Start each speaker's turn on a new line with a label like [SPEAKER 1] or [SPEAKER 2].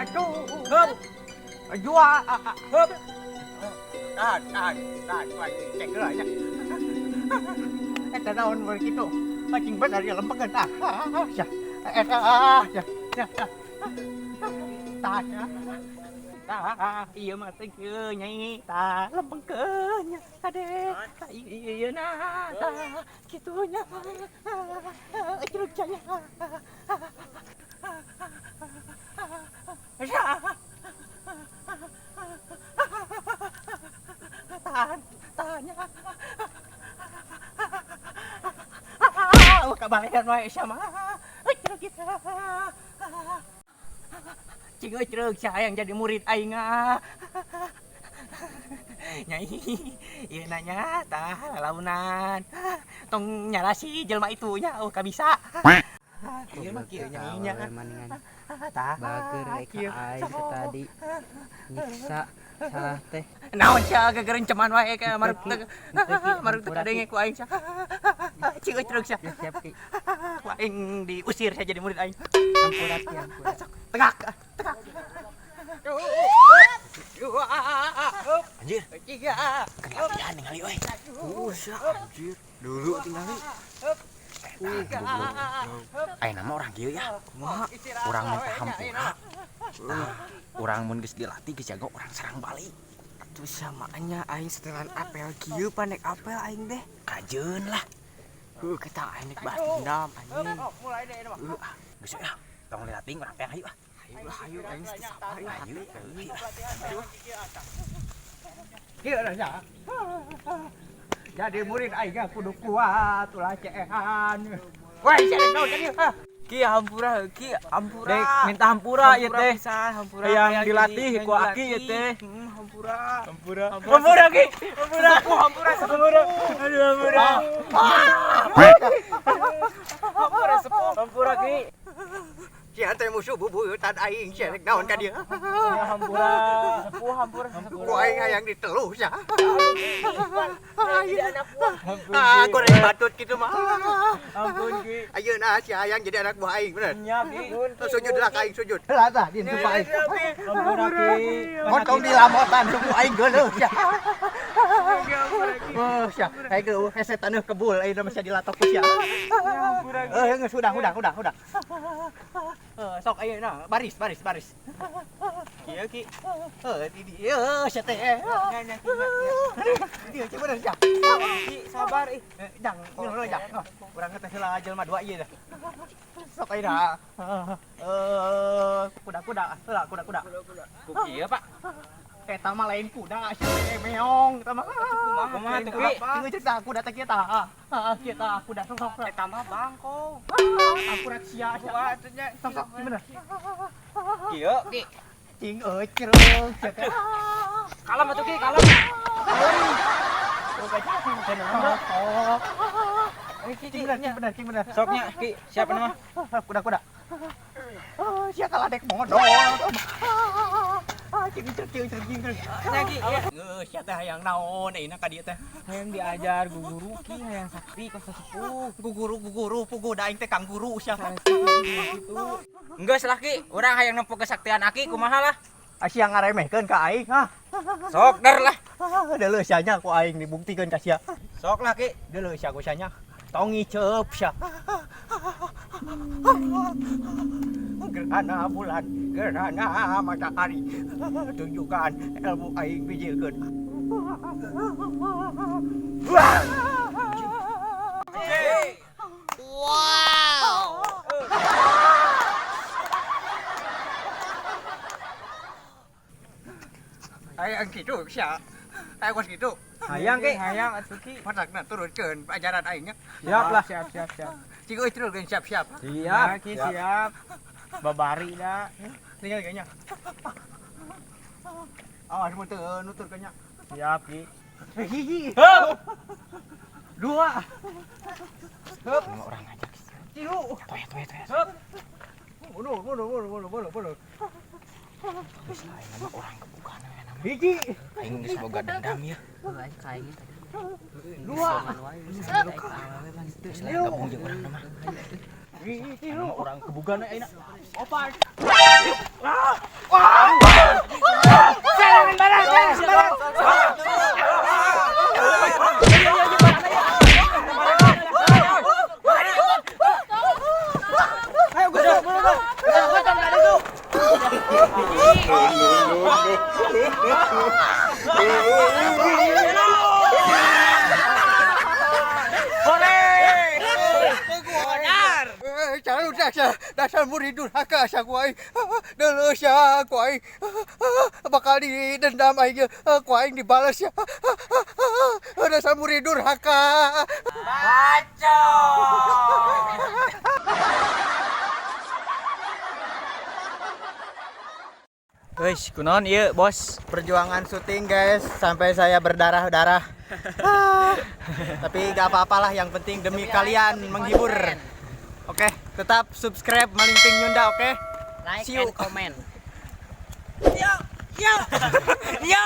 [SPEAKER 1] Satu.
[SPEAKER 2] Hup.
[SPEAKER 1] Dua.
[SPEAKER 2] Hup.
[SPEAKER 1] Tahan, tahan, tahan. Wah, cek heula nya. Eta naon mun kitu? Pacing bener ya lempengeun ah. Sia. Eta ah, sia. Ya. Tahan ya. Tah, ieu mah teh kieu nyai, tah lempengkeun nya kade. Tah ieu na, tah kitu nya. Curug nya. Tahan, tahan ya. Kabalehan wae sia mah. Curug kita. Cing euy curug sia yang jadi murid aing ah. Nyai, ieu nanya tah lalaunan. Tong nyalasi jelema itu nya, oh kabisa. Ieu mah kieu nyai nya. Tah,
[SPEAKER 3] Bager rek
[SPEAKER 1] kieu.
[SPEAKER 3] Aing teh tadi nyiksa salah teh.
[SPEAKER 1] Naon sia gegerenceman wae ka maruk teu
[SPEAKER 3] Ki.
[SPEAKER 1] maruk teu
[SPEAKER 3] Hampura,
[SPEAKER 1] kadenge
[SPEAKER 3] Ki.
[SPEAKER 1] ku aing sia. Cing euy curug sia.
[SPEAKER 3] Ya, siap, Ki.
[SPEAKER 1] Ku aing diusir sia jadi murid aing.
[SPEAKER 3] Hampura, Ki, hampura.
[SPEAKER 1] Sok, tegak, tegak. Dua,
[SPEAKER 2] Anjir,
[SPEAKER 1] tiga,
[SPEAKER 2] latihan ningali euy.
[SPEAKER 3] Sia, anjir. Dulu tinggali.
[SPEAKER 1] tiga.
[SPEAKER 2] Ayeuna mah urang kieu ya.
[SPEAKER 3] Kumaha?
[SPEAKER 2] Urang minta hampura. Nah, urang mun geus dilatih geus jago urang serang balik.
[SPEAKER 3] Atuh samaannya aing setelan apel kieu pan nek apel aing deh.
[SPEAKER 2] Kajeun lah.
[SPEAKER 3] Heuh, kita aing nek balas dendam anjing.
[SPEAKER 1] Mulai deh ini mah.
[SPEAKER 3] Heuh, ah,
[SPEAKER 2] Geus ya. Tong dilatih urang teh hayu ah.
[SPEAKER 3] Hayu lah, hayu aing teu sabar ya.
[SPEAKER 2] Hayu, hayu.
[SPEAKER 1] Kieu lah ya. Jadi murid aing kudu kuat ulah ceehan. Woi, sia rek naon ka dieu?
[SPEAKER 3] Ki, hampura, Ki, hampura.
[SPEAKER 4] Dek, minta hampura ieu teh.
[SPEAKER 3] Pisan, hampura.
[SPEAKER 4] Hayang dilatih ku aki ieu teh.
[SPEAKER 3] Hampura.
[SPEAKER 4] Hampura. Hampura, Ki. Hampura.
[SPEAKER 3] Hampura,
[SPEAKER 4] Hampura. Aduh, hampura.
[SPEAKER 3] Hampura sepuh.
[SPEAKER 4] Hampura, Ki.
[SPEAKER 1] Sia teh musuh bubuyutan aing, sia rek naon ka dieu?
[SPEAKER 4] Ya, hampura.
[SPEAKER 3] Sepuh, hampura.
[SPEAKER 1] Ku aing hayang diteluh sia.
[SPEAKER 3] Jadi anak buah.
[SPEAKER 4] Ampun,
[SPEAKER 1] Ah,
[SPEAKER 4] Ki.
[SPEAKER 1] goreng batut kitu mah.
[SPEAKER 4] Ampun, Ki.
[SPEAKER 1] Ayeuna sia hayang jadi anak buah aing bener.
[SPEAKER 4] Nya, Ki.
[SPEAKER 1] Sujud lah ka aing sujud. Heula tah din sumpah aing.
[SPEAKER 4] Hampura, Ki.
[SPEAKER 1] Motong di lamotan suku aing geuleuh sia. Oh, sia. Aing geuleuh hese taneuh kebul ayeuna mah sia dilatok ku sia. Eh, geus udah, udah, udah. Eh, sok ayeuna baris, baris, baris.
[SPEAKER 3] Kieu, Ki.
[SPEAKER 1] Eh, di dieu sia teh.
[SPEAKER 3] Nya, nya, Ki, nya, nya.
[SPEAKER 1] Dieu ceu bener sia.
[SPEAKER 3] Ki, sabar ih.
[SPEAKER 1] Eh, jang, ngeuleuh jang. Oh, urang teh heula jelema dua ieu dah. Sok ayeuna. Eh, kuda-kuda, heula kuda-kuda.
[SPEAKER 2] Ku kieu, Pak.
[SPEAKER 1] Eta mah lain kuda, sia teh meong eta mah.
[SPEAKER 4] Kumaha tuh, Ki?
[SPEAKER 1] Cing cerita kuda teh kieu tah. Heeh, kieu tah kuda sok sok.
[SPEAKER 3] Eta mah bangkong.
[SPEAKER 1] Akurat sia sia.
[SPEAKER 3] Wah, atuh nya.
[SPEAKER 1] Sok sok bener.
[SPEAKER 2] Kieu, Ki.
[SPEAKER 1] Cing euy cereng sia teh.
[SPEAKER 4] Kalem atuh, Ki, kalem.
[SPEAKER 1] Oh,
[SPEAKER 3] Eh, Ki,
[SPEAKER 1] cing bener, cing bener, cing bener.
[SPEAKER 4] Soknya, Ki, siapa nama?
[SPEAKER 1] Kuda-kuda. Oh, sia kalah dek modol. Ah, cing cereng cing cereng cing cereng.
[SPEAKER 3] Nya, Ki. ya.
[SPEAKER 1] Geus sia teh hayang naon ayeuna ka dieu teh.
[SPEAKER 3] Hayang diajar guguru, Ki, hayang sakti kos sepuh.
[SPEAKER 1] Guguru guguru puguh da aing teh kang guru sia.
[SPEAKER 3] Gitu.
[SPEAKER 4] Geus lah, Ki. Urang hayang nempo kesaktian Aki kumaha lah.
[SPEAKER 1] Sia ngaremehkeun ka aing, hah?
[SPEAKER 4] Sok der lah.
[SPEAKER 1] Deuleuh sia nya ku aing dibuktikeun ka sia.
[SPEAKER 4] Sok lah, Ki.
[SPEAKER 1] Deuleuh sia ku sia nya. Tong ngiceup sia. Gerhana bulan, gerhana matahari. Tunjukkan ilmu aing bijilkeun. Wah!
[SPEAKER 2] Wow.
[SPEAKER 1] Hayang kitu sia. Hayang kos kitu.
[SPEAKER 4] Hayang, Ki.
[SPEAKER 3] Hayang atuh, Ki.
[SPEAKER 1] Matakna turunkeun ajaran aing nya.
[SPEAKER 4] Siap lah.
[SPEAKER 3] Siap, siap, siap.
[SPEAKER 1] Cing euy turunkeun siap-siap.
[SPEAKER 4] Siap.
[SPEAKER 3] Ya, Ki, siap. Babari dah.
[SPEAKER 1] Tinggal kayaknya. Awas mun teu nuturkeun nya.
[SPEAKER 3] Siap, Ki.
[SPEAKER 1] Hiji.
[SPEAKER 4] Hup.
[SPEAKER 1] Dua.
[SPEAKER 2] Sama orang ngajak.
[SPEAKER 1] Tilu.
[SPEAKER 2] Toya, toya, toya.
[SPEAKER 4] Hup.
[SPEAKER 1] Mundur, mundur, mundur, mundur, mundur, mundur.
[SPEAKER 2] Geus lah ayeuna mah urang kebukaan we nama.
[SPEAKER 1] Hiji.
[SPEAKER 2] Aing geus boga dendam ya.
[SPEAKER 1] Dua.
[SPEAKER 2] Geus lah gabung jeung urang mah.
[SPEAKER 1] Tilu.
[SPEAKER 2] Urang kebugaan ayeuna.
[SPEAKER 1] Opat. Ah! Wah! Eh, Calon dasar dasar murid durhaka sia ku aing. Deuleu sia ku aing. Bakal didendam aing ku aing dibalas ya. Dasar murid durhaka.
[SPEAKER 4] Bacot.
[SPEAKER 2] Wes, kunaon ieu, Bos?
[SPEAKER 1] Perjuangan syuting, guys, sampai saya berdarah-darah. Ah, tapi gak apa-apalah, yang penting demi kalian menghibur. Oke, tetap subscribe Malingping Nyunda, oke?
[SPEAKER 4] Like
[SPEAKER 1] See you.
[SPEAKER 4] and comment.
[SPEAKER 3] Yo. Yo.